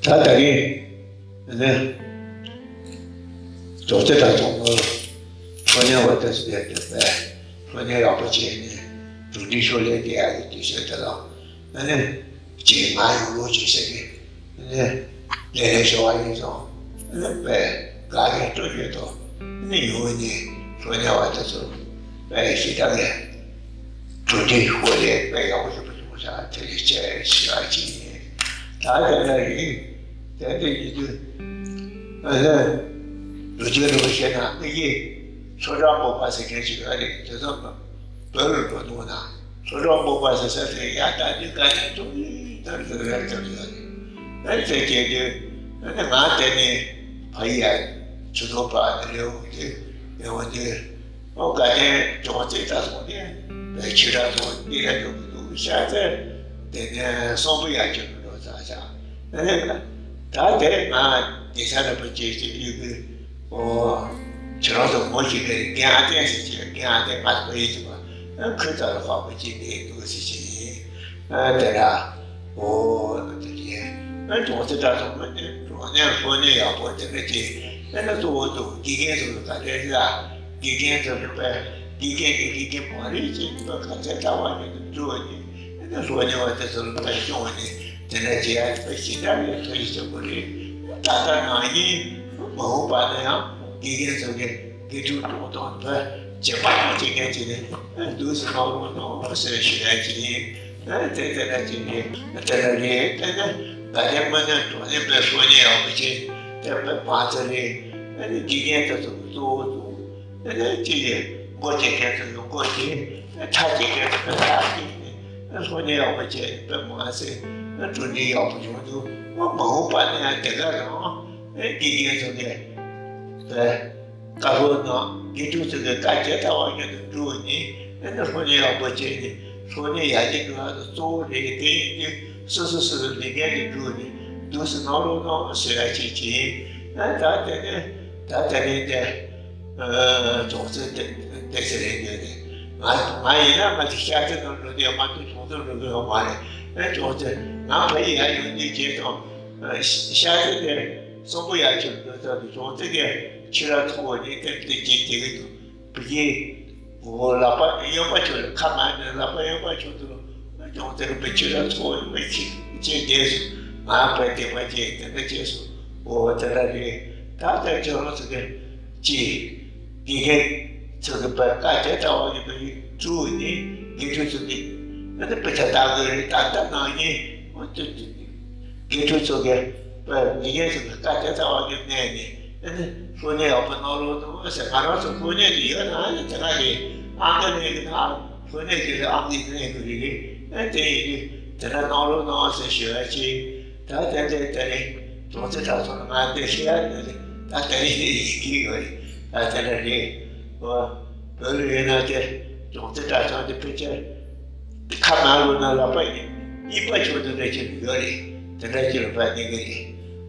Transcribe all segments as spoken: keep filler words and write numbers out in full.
ད་ད་རིང་ནི་རྫོགས་ཚེ་དྲང་སྲོང་ལོ། ལྷོ་ཉ་བ་དེ་ཚོ་ཡར་བསྡད་པས་ལྷོ་ཉ་ཡག་པོ་བྱས་ནས་གྲུབ་འབྲས་ཤོག་ལེ་དེ་ཡག་གི་དུས་ཚོད་དེ་ལ་ནི་རྗེས་མ་ཡོང་ལོ་ཅིག་ཟེར་གི་ནི་ལས་ལས་ཤོར་བ་ཡིན་ཙང་ནི་དཔེ་དགའ་སྐྱིད་སྤྲོ་སྐྱིད་དུ་ནི་ཡོང་ནས་ལྷོ་ཉ་བ་དེ་ཚོ་དཔེ་ཞེ་དྲག་གི་གྲུབ་འབྲས་ཤོག་ལེ་དཔེ་ཡག་པོ་ཞིག་ཡོང་ས་དེ་ལས་བྱས་ཞེས་པ་ཅིག་ཡིན། ད་དེ་འདྲ་ཡིན། དེ་འདྲ་ཡིན་དུས་ཨ་ནི་ལོ་རྒྱུས་རིང་པོ་བཤད་ན་ཨ་ཡེ་ཚོ་གྲོགས་སྤོབས་པ་ཟེར་མཁན་ཞིག་ཨ་རེད། དེ་ཚོ་བོད་ལ་འགྲོ་འདུག་ན་ཚོ་གྲོགས་སྤོབས་པ་ཟེར་ས་དེ་ཡ་ད་དེ་དཀའ་ངལ་ཆུང་ངུ་ལྟར་དུ་རེད་ཀྱང་ཡོད་རེད། ཨ་ནི་དེ་སྐྱེས་དུས་ཨ་ནི་ང་དེ་ནས་ཕ་ཡུལ་ཆུ་ཐོག་པ་ཨ་ནི་ལེའུ་དེ་ལེའུ་དེ། ཨོ་དགའ་ལྡན་ཅོག་ཙེ་ལྟ་སོང་ནས་བའི་ཕྱི་དྲག་ཚོ་འདི་ལ་འགྲོ་གི་འདུག་ཤ་ཚ། དེ་ནས་གསོན་པོ་ཡར་གྱི་མི་འགྲོ་ཚ་ཤ། ཨ་ནི་ད་དེ་ང་སྡིངས་ཆ་ལ་བུ་སྐྱེས་ཀྱི་ཡུལ་གི་ཨོ་ཁྱེད་རང་ཚོ་ངོ་ཤེས་པའི་རྒན་ཨ་བསྟན་ཟེར་གྱི་རྒན་ཨ་བསྟན་ང་ཚོ་ཡིན་གྱི་མ་ཁོས་ད་ལ་ཧོ་བུ་སྐྱེས་ནས་འདུག་ཟེར་གྱི་ཡིན། ཨ་དེ་ར། ཨོ་ན་དེ་རེད། ཨ་ཅོག་ཙེ་དྲག་ཚོགས་པ་དེ་འགྲོ་ནས་ལྷོ་ནས་ཡག་པོ་དེ་འདྲ་ཅིག་ཨ་ན་གཙོ་བོ་འདུག་དགེ་རྒན་ཚོ་ལ་ག་རེ་རེད་ལ། དགེ་རྒན་ཚོ་ལ་པས་དགེ་རྒན་གྱི་དགེ་རྒན་མ་རེད་ཅེས་པ་ག་ཚད་ལྟ་བ་ཉིད་དུ་འགྲོ་ནས་ཨ་ན་ལྷོ་ནས་བ་དེ་ཚོ་ལ་པས་སྐྱོང་བ་ནས་དེ་འདྲ་བྱེད་ཡ་པས་ཞེ་དྲག་ཡོད་ཐུགས་རྗེ་ཆེན་པོ་རེད། ད་ལྟ་ནང་བཞིན་མ་འོངས་པ་ན་ཡང་དགེ་རྒན་ཚོ་གི་དགེ་ཕྲུག་གྲོགས་དང་བོད་བྱེད་པ་དང་བྱེད་མཁན་བྱས་ནས་འདུག་སེ་གནང་རོགས་གནང་ཟེར་ཞུ་ཡ་ཅིག་ཡིན། དེ་དེ་འདྲ་ཅིག་རེད། དེ་འདྲ་རེད། དེ་ནས་དགའ་ལྡན་དངོས་གནས་དྲང་གནས་པའི་སྲོག་ཉེན་ཡག་པོ་བྱས་དེ་དཔེ་མ་ཚད་རེད། དགེ་རྒན་དེ་ཚོ་གཙོ་བོ་གཙོ་བོ་དེ་ནས་ཅིག་ཡིན། མགོ་བྱེད་མཁན་ཚོ་ཡང་མགོ་བྱས། ཁྲག་བྱེད་མཁན་ཚོ་དཔེ་ཁྲག་བྱས་ནས་སྲོག་ཉེན་ཡག་པོ་བྱས་དཔེ་མ་ཚད་གྲུབ་འབྲས་ཡག་པོ་བྱུང་འདུག་མ་འོངས་པ་ནས་ཡང་དེ་ག་རང་དགེ་རྒན་ཚོ་ནས་དཔེ། བཀའ་སློབ་དང་དགེ་ཕྲུག་ཚོ་གི་བཀའ་ཇི་ལྟ་བ་བཞིན་དུ་སྒྲུབ་ནས་ཨ་ནི་སྲོག་ཉེན་ཡག་པོ་བྱས་ནས་སྲོག་ཉེན་ཡར་རྒྱས་འགྲོ་ཡག་གི་གཙོ་བོ་རེད། དེ་ཡིན་དུས་སོ་སོ་སོ་སོའི་ལས་འགན་དེ་སྒྲུབ་ནས་འདུག་སེ་གནང་རོགས་གནང་ཟེར་ཡ་ཅིག་བྱས། ཨ་ད་དེ་ནས་ད་དེ་རིང་དེ་ཨ་ཅོག་ཙེ་དེ་དེ་ཟེར་རེད་འདོད་ནས་ང་ང་ཡིན་ན་ང་ཚོ་ཤ་ཚ་ནང་འགྲོ་དུས་མ་གཏོགས་ཅོག་ཙེ་འགྲོ་གི་ཡོད་མ་རེད། ཨ་ཅོག་ཙེ་ང་ཕ་ཡུལ་ཡར་ཡོང་དུས་བྱས་ཙང་ཨ་ཤ་ཤ་ཚ་དེ། གསོན་པོ་ཡར་ཕྱིན་འགྲོ་ཚར་དུས་གྲོང་ཚོ་གི་ཕྱི་ར་ཐོག་ནས་ཏན་ཏན་གྱིས་དེ་གི་འདུག་བུ་གའི་འོ་ལག་པ་གཡོན་པ་ཕྱོགས་ལ་ཁ་མ་ནས་ལག་པ་གཡོན་པ་ཕྱོགས་དུ་གྲོང་ཚོ་གི་བུ་ཕྱི་ར་ཐོག་ནས་ཕྱིན་བྱས་བསྡད་སོང་། ང་བས་དེ་པ་བྱས་དེ་འདྲ་བྱས་སོང་། འོ་དེ་འདྲ་རེད། ད་ལྟ་ཁྱོད་རང་ཚོ་གི་ཅི། དགེ་རྒན་ཚོ་གི་བར་བཀའ་རྒྱ་ལྟ་བ་ཡིན་པ་ཡིན་གཙོ་བོ་ནི་དགེ་ཕྲུག་ཚོ་གི་ཨ་ནི་དཔེ་ཆ་ལྟ་དགོས་རེད། ད་ལྟ་ནང་བཞིན་འོ་དེ་དེ་དགེ་ཕྲུག་ཚོ་གི་དགེ་རྒན་ཚོ་གི་བཀའ་རྒྱ་ལྟ་བ་གི་གནས་ནས་ཨ་ནི་སློབ་གཉེར་ཡག་པོ་གནང་རོགས་གནང་ཟེར། ང་རང་ཚོ་སློབ་གཉེར་དེ་ཡོད་ན་ཨ་ནི་དེ་ག་རེད། ཨང་ཀི་གནས་གི་ན་སློབ་གཉེར་དེ་ལ་ཨང་ཀི་གནས་གི་རེད། ཨ་ནི་དེ་ཡིན་དུས་དེ་འདྲ་གནང་རོགས་གནང་ཟེར་ཞུ་ཡ་ཅིག་ད་དེ་འདྲའི་དེ་རིང་གྲོང་ཚོ་གྲྭ་ཚང་ལ་ང་འདིར་ཤི་ཡ་ཡོད་རེད། ད་དེ་རིང་འདིར་ཡིན་གྱི་ཡོད་རེད། ད་དེ་འདྲ་རེད། ཨོ། བོད་ལ་ཡིན་ན་དེ་ཅུང་ཙེ་གྲྭ་ཚང་དེ་ཕལ་ཆེར་ཁ་མ་ལོ་ན་ལག་པ་གཉིས་པ་ཆོག་དེ་འདྲ་ཅིག་ཡོད་རེད། དེ་འདྲ་ཅིག་ལ་ཕན་གནང་གི་རེད།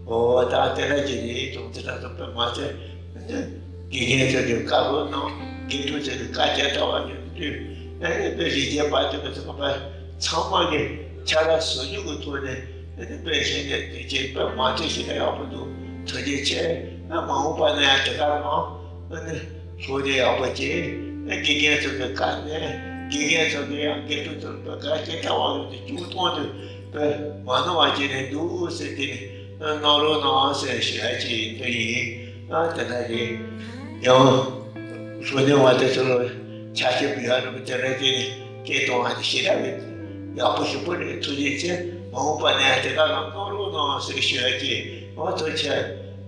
ཨོ། ད་དེ་འདྲ་ཅིག་རེད། ཅུང་ཙེ་གྲྭ་ཚང་དཔེ་མ་ཚད། དགེ་རྒན་ཚོ་གི་བཀའ་སློབ་གནང་། དགེ་ཕྲུག་ཚོ་གི་བཀའ་རྒྱ་ལྟ་བ་ཉོན་དུས། ཨ་ནི་དཔེ་ཞིག་རྗེས་དཔག་དེ་གི་ཚང་མ་ཚང་མ་གི་ཆ་ར་ཟོ་རྒྱུ་གི་ཐོག་ནས། ཨ་ནི་དཔེ་ཞིག་ནས་དེ་ཅིག་དཔེ་མ་ཐེ་ཞིག་ལ་ཡག་པོ་འདུག་ཐུགས་རྗེ་ཆེ། ཨ། མ་འོངས་པ་ན་ཡང་དེ་ག་རང་། ཨ་ནི་སློབ་གཉེར་ཡག་པོ་བྱེད། ཨ། དགེ་རྒན་ཚོ་གི་བཀའ་ནས། དགེ་རྒན་ཚོ་གི་ཡང་དགེ་ཕྲུག་ཚོ་ལ་དཔེ་བཀའ་རྒྱ་ལྟ་བ་ལ་དེ་སྐྱོ་གཏོང་དུ་དཔེ་མ་གནང་བ་བྱས་ནས་འདུག་ཟེར་དེ་ནས། ཨ། གནང་རོགས་གནང་ཟེར་ཞུ་ཡ་ཅིག་འདི་ཡིན། ཨ། དེ་འདྲ་རེད། ཡང་སློབ་གཉེར་བ་དེ་ཚོ་ལ་ཆ་ཤེས་པ་ཡོད་རེད་པ། དེ་འདྲ་ཅིག་སྐད་གཏོང་བ་དེ་ཞེ་དྲག་གི་ཡག་པོ་ཞེ་པོ་རེད། ཐུགས་རྗེ་ཆེ། མ་འོངས་པ་ནས་དེ་ག་ལ་གནང་རོགས་གནང་ཟེར་ཞུ་ཡ་ཅིག་འོ། ཐུགས་རྗེ་ཆེ།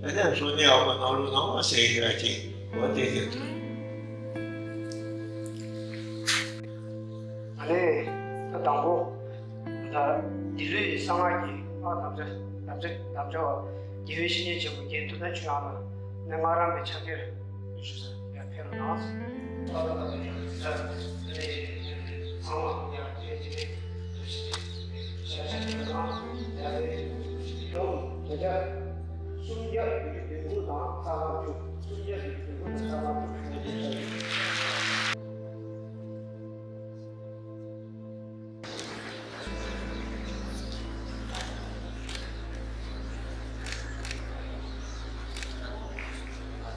ཨ་ནི་སློབ་གཉེར་ཡག་པོ་གནང་རོགས་གནང་ཟེར་ཞུ་ཡ་ཅིག་འོ། དེ་ཟེར་དུས། ཨ་ནི་ད་དང་པོ། ད་འདི་ལོའི་གསང་སྔགས་ཀྱི་སྔགས་དམ་བཅའ་དམ་བཅའ་དམ་བཅའ་བ་དགེ་བའི་བཤེས་གཉེན་ཆེན་པོ་རྒན་ཐུབ་བསྟན་ཆོས་དབྱངས་ལགས་ནས་སྔགས་རམས་པའི་ཕྱག་འཁྱེར་ཞུ་ས་ཡར་ཕེབས་རོགས་གནང་། ཚང་མ་ཡར་ཕེབས་བྱས་ཏེ་ཞབས་ཕྱི་ཕེབས་གནང་། ཡར་ཕེབས་ཀྱི་འདུག་སུམ་བརྒྱ་བདུན་ཅུ་དོན་དགུ་དང་ས་ལྷག་བཅུ། སུམ་བརྒྱ་བདུན་ཅུ་དོན་དགུ་དང་ས་ལྷག་བཅུ། དེ་ནས་མ་ཚང་མ་དེ་འདྲ་ཆགས་ཡོད་རེད། ཚང་མ་འདུག་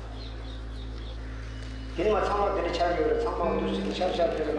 སེ་ཆར་ཆར་དེ་རེད་ན།